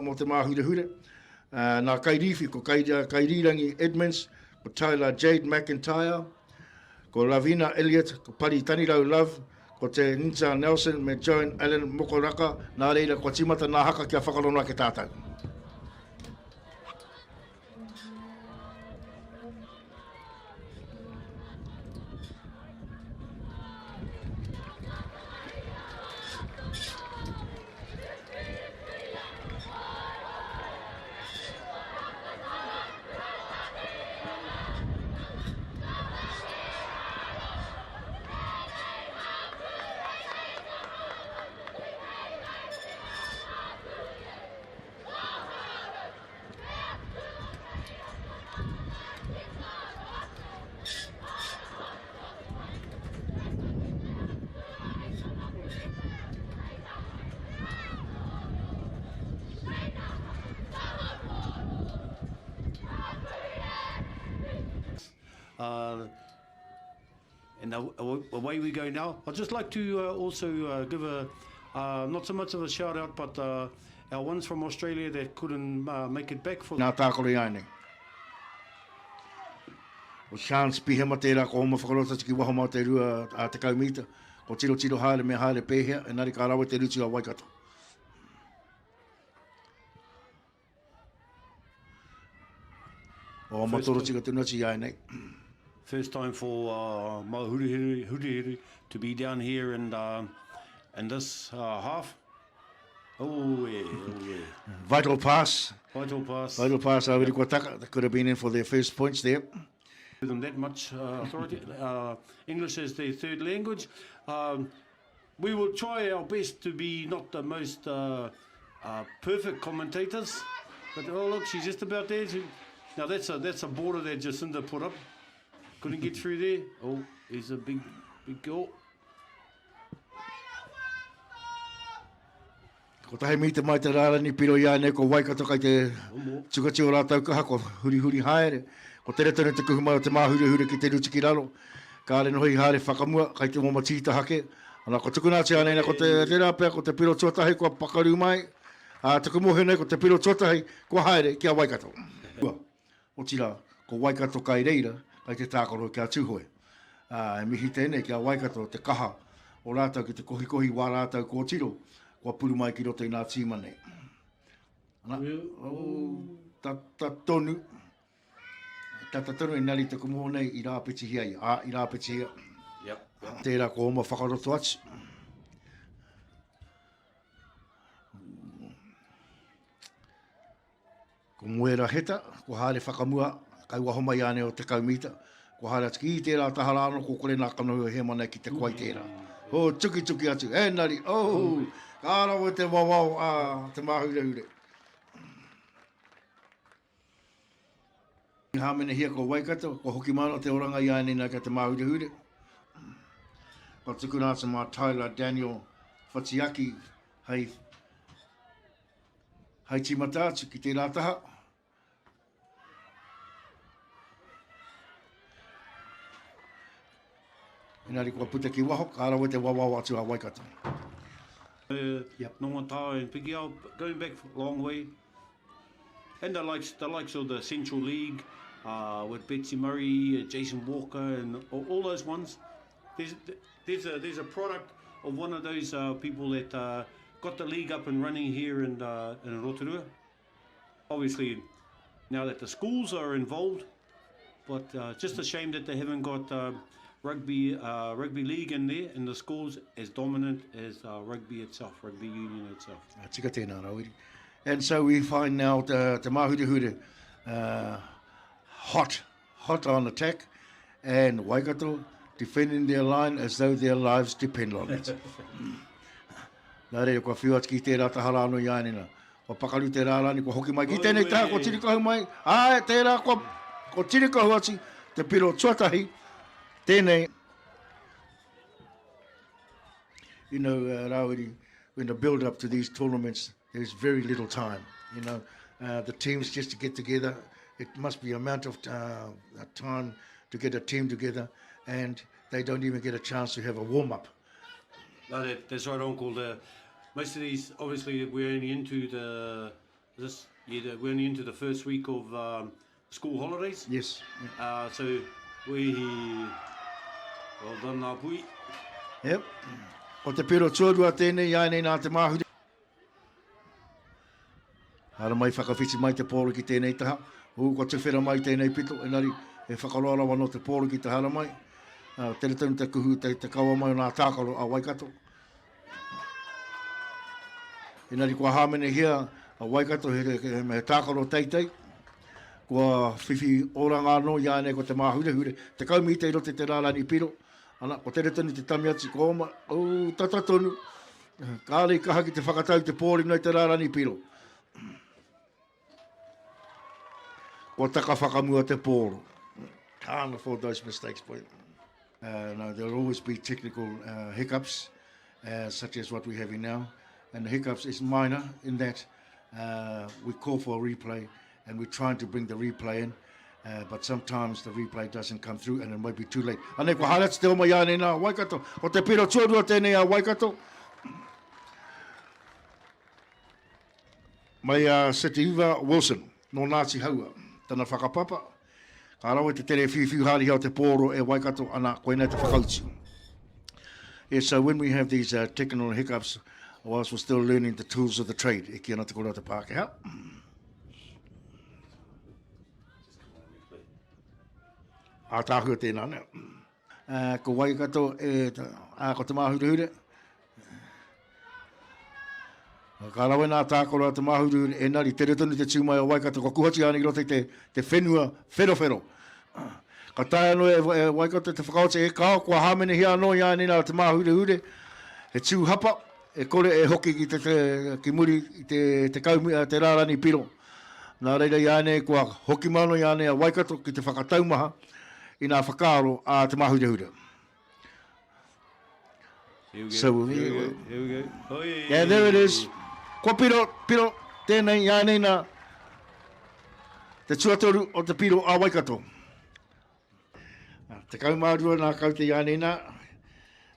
mō Te Māhurehure. Nā Kairīwhi, ko Kairīrangi Edmonds, ko Tyler Jade McIntyre, ko Lavina Elliot, ko Pari Tanirau Love, ko Te Nita Nelson me Joan Allen Mokoraka, nā reira kua tīmata nā haka kia whakarono ake tātou. Uh, and away we go now. I'd just like to uh, also uh, give a, uh, not so much of a shout out, but uh, our ones from Australia that couldn't uh, make it back for... Nā tākaro i ai nei. Ko Sean Spihema tērā ko Homa Whakarota ki waho mā te rua a 10 mita. Ko tiro tiro haere me haere pēhea, engari ka rawe te rutu a Waikato. O Matoro tika tonu atu i ai nei. First time for uh, Mahuruhuru Hurihuri to be down here in, uh, in this uh, half. Oh, yeah, oh, yeah. Vital pass. Vital pass. Vital pass, uh, yep. Taka. That could have been in for their first points there. Them that much uh, authority. Uh, English is their third language. Um, we will try our best to be not the most uh, uh, perfect commentators. But oh look, she's just about there. She, now that's a that's a border that Jacinda put up. Couldn't get through there. Oh, he's a big big girl. Kotahi mita mai te rārani piro i a nei ko Waikato kai te tukati o rātou kaha ko hurihuri haere. Ko tere tonu te kuhu mai o te māhurehure ki te ruti ki raro. Kāre noho i haere whakamua, kai te moma tītahake. Ana, ko tukuna atu anei, ko te, tērā pea ko te piro tuatahi kua pakaru mai, ā, taku mōhio nei ko te piro tuatahi kua haere ki a Waikato. Ua, otirā, ko Waikato kai reira, kai te tākaro ki a Tūhoe. Ā, e mihi tēnei ki a Waikato te kaha o rātou ki te kohikohi wā rātou kōtiro kua puru mai ki roto i nā tīma nei. Ana, oh, tata tonu, Tata tonu engari taku moho nei i rāpetihia ia, ā, i rāpetihia. Yep, yep. Tērā ko oma whakaroto atu. Ko Moera Heta, ko haere whakamua, kai waho mai āne o 10 mita, ko haere atu ki tērā taha rā anō, ko kore nā kanohi o Hēmana ki te koai tērā. Oh, tukituki atu, engari, oh, ka rawe te wawao a te māhurehure. I hāmenehia ko Waikato, kua hoki mai anō te oranga i a ēnei nā ki a Te Māhurehure. Kua tukuna atu mā Tyler Daniel Whatiaki hei, hei tīmata atu ki tērā taha. Engari kua puta ki waho, ka rawe te wawao atu a Waikato. Uh, yep. Nongotao and Pikiao, going back a long way. And the likes, the likes of the Central League uh, with Betsy Murray, uh, Jason Walker, and all, all those ones. There's, there's, a, there's a product of one of those uh, people that uh, got the league up and running here in, uh, in Rotorua. Obviously, now that the schools are involved, but uh, just a shame that they haven't got uh, rugby uh, rugby league in there in the schools as dominant as uh, rugby itself, rugby union itself. Ah, tika tēnā, Rawiri. And so we find now te, te Māhurehure uh, hot, hot on attack, and Waikato defending their line as though their lives depend on it. Nā reira, kua whiu atu ki tērā taha rā anō i ānena. Kua pakaru te rārani, kua hoki mai ki tēnei taha, kua tirikahu mai. Āe, tērā, kua, kua tirikahu atu te piro tuatahi, tēnei. You know, uh, Rāwiri, when the build up to these tournaments, there's very little time. You know, uh, the teams just to get together, it must be amount of uh, time to get a team together, and they don't even get a chance to have a warm up. No, that, that's right, Uncle. The, most of these, obviously, we're only into the. This yeah, we're only into the first week of um, school holidays. Yes. Uh, so we well done ngā pui. Yep. Ko te piro tuarua tēnei i ānei nā te māhure. Haere mai whakawhiti mai te pōro ki tēnei taha. Ū, kua tuwhera mai tēnei pito, engari he whakaroa rawa nō te pōro ki te haere mai. Uh, tere tonu te kuhu, te, te kawa mai o nā tākaro a Waikato. Engari kua hāmenehia a Waikato he, he, he, he tākaro teitei. Kua whiwhi oranga anō i a nei ko te māhurehure. Tekau mita i roto i te rārani piro. Ana, ko tere tonu te tami atu, ko oma, ū, tata tonu. Kāre i kaha ki te whakatau te pōri nei te rārani piro. Kua taka whakamua te pōro. Can't afford those mistakes, boy. Uh, no, there'll always be technical uh, hiccups, uh, such as what we're having now. And the hiccups is minor in that uh, we call for a replay and we're trying to bring the replay in. Uh, but sometimes the replay doesn't come through and it might be too late. Anei, kua haere atu te oma i a nei nā Waikato. Ko te piro tuarua tēnei a Waikato. Mai a Setiuva Wilson, nō Ngāti Haua, tana whakapapa. Ka rawe te tere whiuwhiu hāriha o te pōro e Waikato, ana, koinei te whakautu. Yeah, so when we have these uh, technical hiccups, whilst we're still learning the tools of the trade, e ki ana te kore o te Pākehā. Ātaahua tēnā, ne? Uh, ko Waikato e, uh, ko Te Māhurehure. Ka rawe nā tākaro a Te Māhurehure, enari, tere tonu te tū mai o Waikato, kua kuhati ana i roto i te, te whenua wherowhero. Ka taea anō e, e Waikato te whakaoti, e kao, kua hāmenehia anō i a nei nā Te Māhurehure, he tū hapa, e kore e hoki ki, te, te, ki muri i te, te, kaumi, te rārani piro. Nā reira i a nei kua hoki mai anō i a nei a Waikato ki te whakataumaha i nā whakaaro a Te Māhurehure. Here we go. So, here we go. Here we go. Oh, yeah, yeah, there it is. Kua piro, piro, tēnei, i a nei nā, te tuatoru o te piro a Waikato. 12 nā kaute i a nei nā,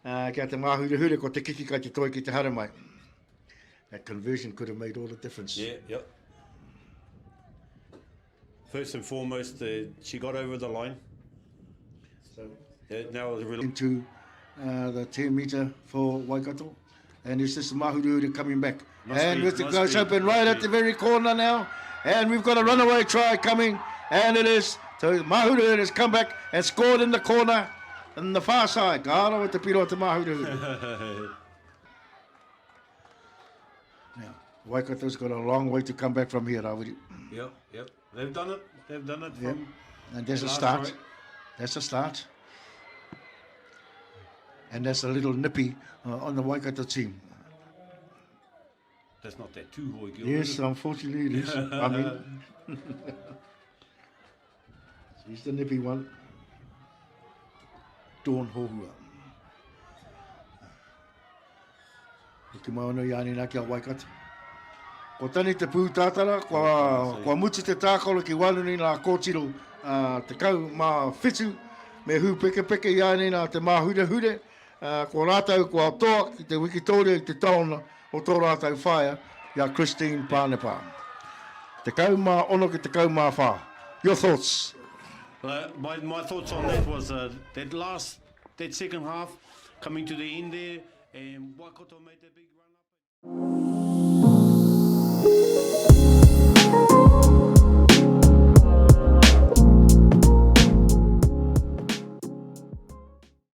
uh, kia te māhurehure, ko te kiki kai te toi ki te haere mai. That conversion could have made all the difference. Yeah, yep. First and foremost, uh, she got over the line. So yeah, now into uh, the 10 metre for Waikato. And it's just Mahuruhuru coming back. Must and be, with the must goes be, open must right be. at the very corner now. And we've got a runaway try coming. And it is. So Mahuruhuru has come back and scored in the corner in the far side. Ka ara with te piro o te Mahuruhuru. Now, Waikato's got a long way to come back from here, Rawiri. Yep, yep. They've done it. They've done it Yep. from And there's a last start. night. That's a start. And that's a little nippy uh, on the Waikato team. That's not that too hoi girl. Yes, is it? unfortunately it is. I mean, she's the nippy one. Dawn Hohua. Hoki mai anō i a Nina ki a Waikato. Ko tani te pūtātara, kua, kua mutu te tākaro ki waenganui nā kōtiro uh, 17 me hūpekepeke i a Nina te māhurehure, uh, ko rātou kua toa ki te wikitōria i te taona o tō rātou whaea i a Christine Pānepā. 16 ki 14. Your thoughts? Uh, my, my thoughts on that was uh, that last, that second half, coming to the end there, and Waikato made that big run up.